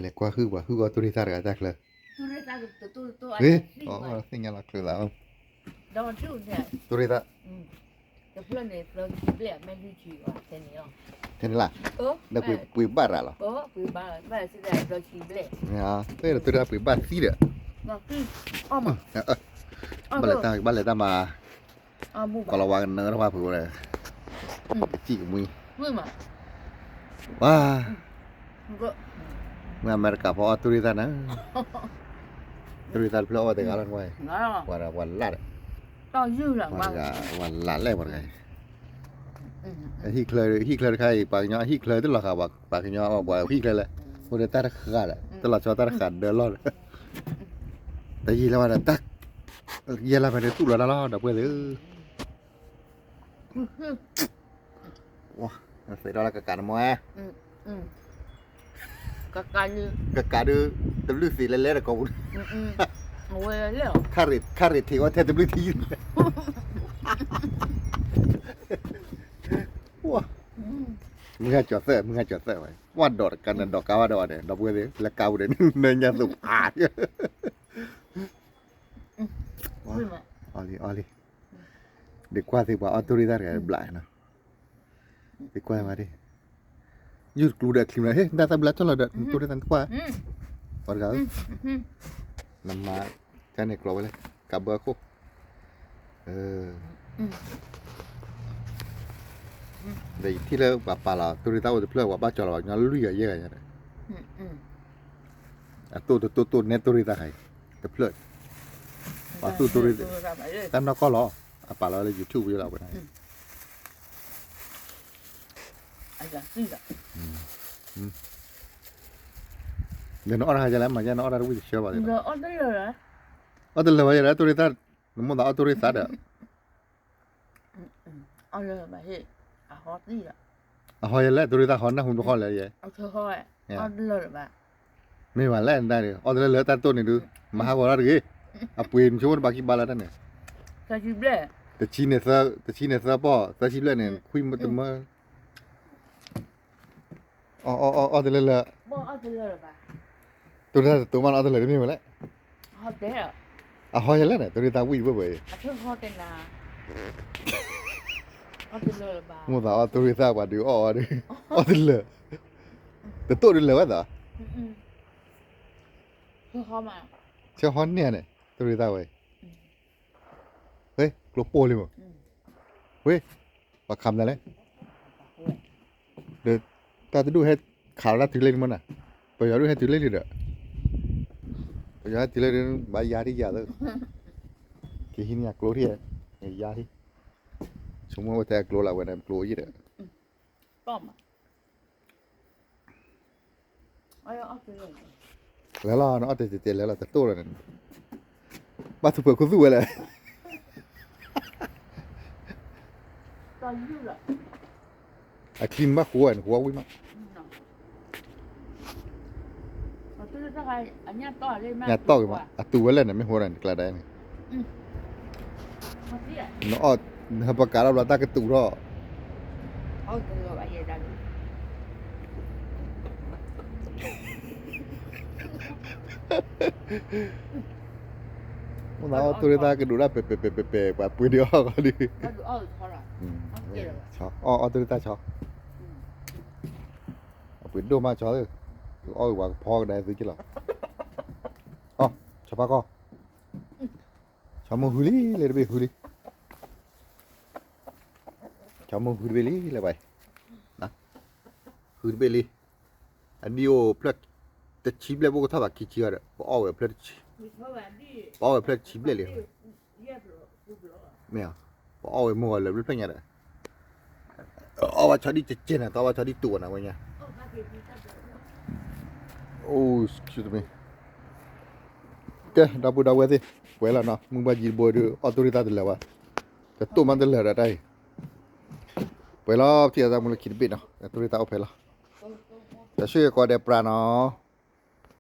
လဲၤကွၢ်ဟုၣ်ပှၤဟုၣ်အီၣ်တူၢ်ရ့ၣ်သၣ်တဂၤတၢ်ချၢ, ဟ့ၣ်, သ့ၣ်ညါလီၤချၢသး, တူၢ်ရ့ၣ်သၣ်, ထဲန့ၣ်လၢ, ဒီးပှ့ၤဘၣ်ရၤလီၤ, တူၢ်ရ့ၣ်သၣ်ပှ့ၤဘၣ်သံဒီး, ဘၣ်လဲၤတၢ်မၤ ကီၤလၤဝါကနၢတဖၣ်ဖုးဝဲ, ကစံၣ်ကမှံ, ဝါ, မ့ၢ်အမဲရကၤဖိအီၣ်တူၢ်ရ့ၣ်သၣ်န့ၣ်, တူၢ်ရ့ၣ်သၣ်တဖျၢၣ်အီၣ်တဂၤလီၤ, ပှၤလၢ်ဒီး, ပှၤလၢ်လၢပှၤတဂၤ, ဟံၣ်ချၢတခါအံၤ ပှၤကညီဟံၣ်ချၢတလီၤဃာ်, ပှၤကညီပှၤဟံၣ်ချၢလဲၣ်, အိၣ်ဒီးတၢ်တဃာ်ဒီး တလီၤဆီတၢ်တဃာ်ဒၢလီၢ်ဒီး, တယံာ်လၢၤဘၣ်ဒီး ယဲၢ်လါဖဲန့ၣ်သူၣ်လီၤတၢ်လီၤ ဒီပုၢ်ဝဲၢ်သ့ၣ်ဧၢ, သ့ၣ်ဒီးလၢကကးနမီၢ်, ကကးဒုး, တဘျုးသ့ၣ်လဲၤလဲၤတကိးပူၤ, ခါရ့ၣ်ထံးဝဲထဲတဘျုးထံး, မုၢ်ဂၤကၠီၤသၢၣ်, မုၢ်ဂၤကၠီၤသၢၣ်ဝဲ, ပှၤဒီးတကးနဒီးကါဝဲဒီးဝဲန့ၣ် ဒီပုၢ်ဝဲၢ်သ့ၣ် လၢကါပူၤဒီး နညါသိးဖး အီလံ အီလံ, ဒ်ကွၢ်သ့ၣ်ပှၤအီၣ်တူၢ်ရ့ၣ်သၣ်တဂၤဘျးနီၤ, ဒ်ကွၢ်ဝဲဒၣ်, ယုၢ်တကျူဒီးအချံမး ဟ့ၣ် နတၢ်သၣ်ဘျါထီၣ်လီၤဒီး နတူၢ်ရ့ၣ်သၣ်နကွၢ်, ပှၤတဂၤဧၢ, နမၤ, ကန့ၣ်ကျိးဝဲလဲၣ်, ကးဘၢအခိၣ် ဒီးယထံၣ်လၢပှၤပာ်လီၤတူၢ်ရ့ၣ်သၣ်အိၣ်တဖျၢၣ် ပှၤဘၣ်ကၠီၤလီၤပှၤကညီလွံၢ်ဂၤယဲၢ်ဂၤညါဒီး, အတိၢ်တတိၢ်တိၢ်နဲတူၢ်ရ့ၣ်သၣ်ခါအံၤ, တဖျၢၣ်, ပှၤသူၣ်တူၢ်ရ့ၣ်, တၢ်နီၢ်ကီၢ်လီၤ, အပာ်လီၤလၢ YouTube ဝဲလီၤဝဲဒၣ်, ဒီးနအီၣ်တၢ်ဟါယလဲၣ် မၤယဲနအီၣ်တၢ်တဝံၣ်တဆၢဘၣ်, အီၣ်တလၢာ်ဝဲယဲလၢတူၢ်ရ့ၣ်သၣ်, နမိၣ်သးအီၣ်တူၢ်ရ့ၣ်သၣ်ဒီး အီၣ်တလၢာ်ဘၣ်ဟ့ၣ်, အဟီယလဲၣ် တူၢ်ရ့ၣ်သၣ်ဟီနၢ်ဟူတခီလဲၣ်ယဲ, မ့ၢ်ဘၣ်လဲၣ်ဒၣ်ဒီး အီၣ်တလၢာ်လၢတၢ်တိၢ်န့ၣ်ဒုး, မၤဟးဂီၤတၢ်တဂ့ၤ, အပှ့ၤနဆိကမိၣ်တဘၣ်ခံဘၣ်လၢတၢ်န့ၣ်, တဆံန့ၣ်သၢ, တဆံန့ၣ်သၢပီၢ်, သၢဆံဘျဲၣ်န့ၣ် ခွံမၢတမၢ အီၣ်တလၢာ်လၢ, တူၢ်ရ့ၣ်သၣ်တတိၢ်မးလၢအီၣ်တလၢာ်တမ့ၢ်ဝဲလဲၣ်, အဟီယလဲၣ်န့ၣ် တူၢ်ရ့ၣ်သၣ်ဝံၣ်တဘၢဘၢအံၤ, မိၣ်သးအီၣ်တူၢ်ရ့ၣ်သၣ်ပှၤဒုးအီၣ်အီၤဒီး, အီၣ်တလၢာ်, တတိၢ်ဒုးလၢာ်ဝဲသး, ဆၢဟီန့ၢ်န့ၣ် တူၢ်ရ့ၣ်သၣ်ဝဲအံၤ, ဝဲ, ကျိပိၢ်လံမး, ဝဲ, ပှၤခးမနုၤလဲၣ်, ဒီးတၢ်တဒူၣ်ဟဲခးလီၤတၢ်တုၤလၢန့ၣ်မးနၤ, ပယီၤဒူၣ်ဟဲတုၤလၢန့ၣ်ဒီး, ပယီၤဟဲတုၤလၢန့ၣ် ဘၣ်ယါထံၣ်ယၤသၢ, ကဟံးန့ၢ်အကျိထံၣ်, ယါထံၣ်, ဆိကမိၣ်ဝဲထဲအကျိလၢဝဲန့ၣ် ကျိယံၣ်ဒီး လဲၤလီၤ နအီၣ်တဲတဲတဲလဲၤလီၤ တတိၢ်လီၤန့ၣ်, ဘၣ်ထူၣ်ပှဲၤခူသူၣ်ဝဲလဲၣ်, အချံနဘၣ်ဃိဝဲန့ၣ် ဃိဝဲဝံၣ်မး, ညၣ်တီၢ်ဂ့ၤမး အတူၢ်ဝဲလဲၣ်န့ၣ် မ့ၢ်ဃိဒီးန့ၣ် ကျါဒၣ်န့ၣ် နအီၣ် နဟဲပကးထီၣ်ဘျီတၢ်ကတူာ်ထီၣ်, မ့ၢ်သးအီၣ်တူၢ်ရ့ၣ်သၣ်ကဒိးတၢ်ပဲာ်ပဲာ်ပဲာ်ပဲာ်ပဲာ် ပှၤပှ့ၤဒုးအီၣ်ဃီဒုး, အီၣ်အီၣ်တူၢ်ရ့ၣ်သၣ်ဆီ, အပှ့ၤဒိၣ်မးဆီ, အီၣ်ဂ့ၤပှၤကဖီကဒါသုက့လီၤ, အီၣ် ဆီဖါကီၢ် ဆီမိၢ်ဟုလံ လၢတဘ့ၣ်ဟုလံ, ဆီမိၢ်ဟုတဘ့ၣ်လံလၢပှၤအံၤ, ဟုတဘ့ၣ်လံ, အဒံၣ်အိၣ်ဖျၢၣ်တဆံဘျဲၣ် ဘိၣ်ကထီၣ်ဘၣ်ခံဆံအီၤဒီး ပအီၣ်ဝဲဖျၢၣ်တဆံ, ပအီၣ်ဝဲဖျၢၣ်တဆံဘျဲၣ်လံ, မ့ၢ်, ပအီၣ်ဝဲမိၢ်ဂီၤလၢာ်ဖျၢၣ်ညါဒီး အီၣ်ဘၣ်ဆီဒံၣ်ကဲကဲန့ၣ် တအီၣ်ဘၣ်ဆီဒံၣ်တူာ်နၤဝဲညါ, အိၣ်, ကဲ ဒီပုၢ်ဒီဝဲၢ်သ့ၣ်, ပှဲၤလီၤနီၤ မုၢ်ဘၣ်ယံၤတဘိဒုး အီၣ်တူၢ်ရ့ၣ်သၣ်တလၢာ်ဘၣ်, တတိၢ်မးတလၢာ်ဒီးတၢ်အံၤ, ပှဲၤလီၤ ပထံၣ်အသးမူလၢခံတဘ့ၣ်နီၤ တူၢ်ရ့ၣ်သၣ်အိၣ်ဖဲလီၤ, တၢ်ဆှၢကီးဒဲးပြးနီၤ